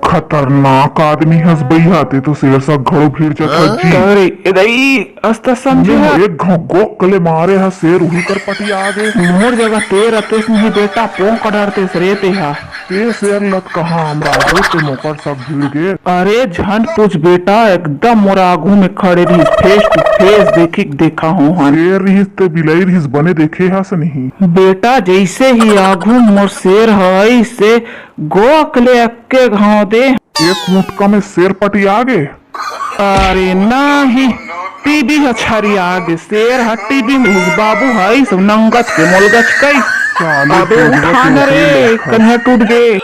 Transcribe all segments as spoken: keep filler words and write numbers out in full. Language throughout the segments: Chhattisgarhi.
खतरनाक आदमी हस बइहा, ते तो शेर सक घड़ो भिड़ जथस जी। अरे, ए दई, अस त समझे नहीं, हस। एक घ-, गोक ले मारे हस शेर, उही कर पटिया गे। मोर जगह ते रतेस नहीं बेटा, पोंक डरतेस रे तेहा। ते शेर लत कहाँ हमरा आगू ते मोकर सक भिड़ गे। अरे झन पूछ बेटा, एकदम मोर आगू में खड़े रहिस, face to face देखिक देखा हो हन। शेर रहिस ते बिलाई रहिस, बने देखे हस नहीं। बेटा जैसे ही आगू मोर शेर हई से गोक ले अक्के घाव दे। एक मुटका में शेर पटिया गे। अरे नाही, टीबी ह छरिया गे, शेर ह टीबी में घुस बाबू हई सब नंगत के मोलगच कई। साले अबे टूट गे, उठा न रे, टूट गे। कन्हे टूट गे।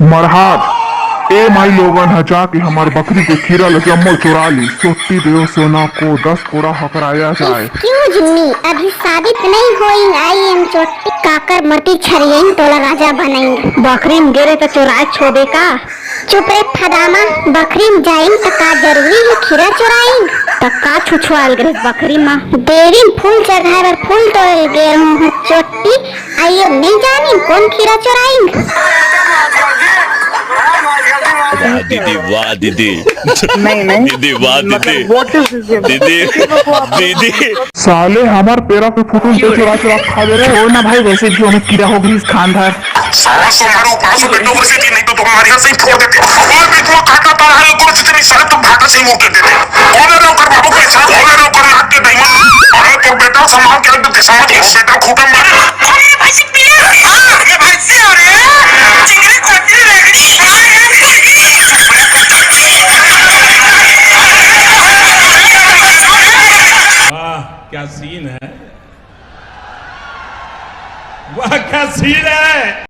मरहाज, ए माई लोगन ह जाके हमर बकरी के खीरा ल जम्मो चोरा ली। सोट्टी देव सोना को दस कोड़ा हकराया जाए। Excuse me, अभी शादी त नहीं होइन, I am चोट्टी। काकर मती छरियइन तोला राजा बनइन। बकरी म गेरे त चोराए छोबे का? चुप रे फदामा, बकरी म जाइन त का जरूरी हे खीरा चोराइन? त का छुछुआल गे बकरी म? देवी म फूल चघाए बर फूल तोड़े गे रहूं चोट्टी। आइयो, नहीं जानी कौन खीरा चोराइंग। वाह दीदी, वाह दीदी। नहीं, नहीं। दीदी, वाह दीदी। मतलब, what is this? दीदी, दीदी। साले हमर पेरा के फुटुन तो चुरा चुरा खा दे रे। छोड़ ना भाई, वैसे भी हमें कीड़ा हो गई इस खानदार। साला सोमारो पासो बेटो वैसे जी नहीं तो तुम्हारी सही फोड़ देते। ओए बेटो काका तारा है कोन से तेरी साले तो भाटा से मुंह के देते। ओने रो कर बाबू के साथ ओने रो कर नाक के दईमा। अरे तो बेटा संभाल के रख दे, समझ गया बेटा, खूबे मार। अरे भाई से पिया। अरे भाई से, अरे चिंगड़ी कोती रेगड़ी। वाह, क्या सीन है। वाह, क्या सीन है।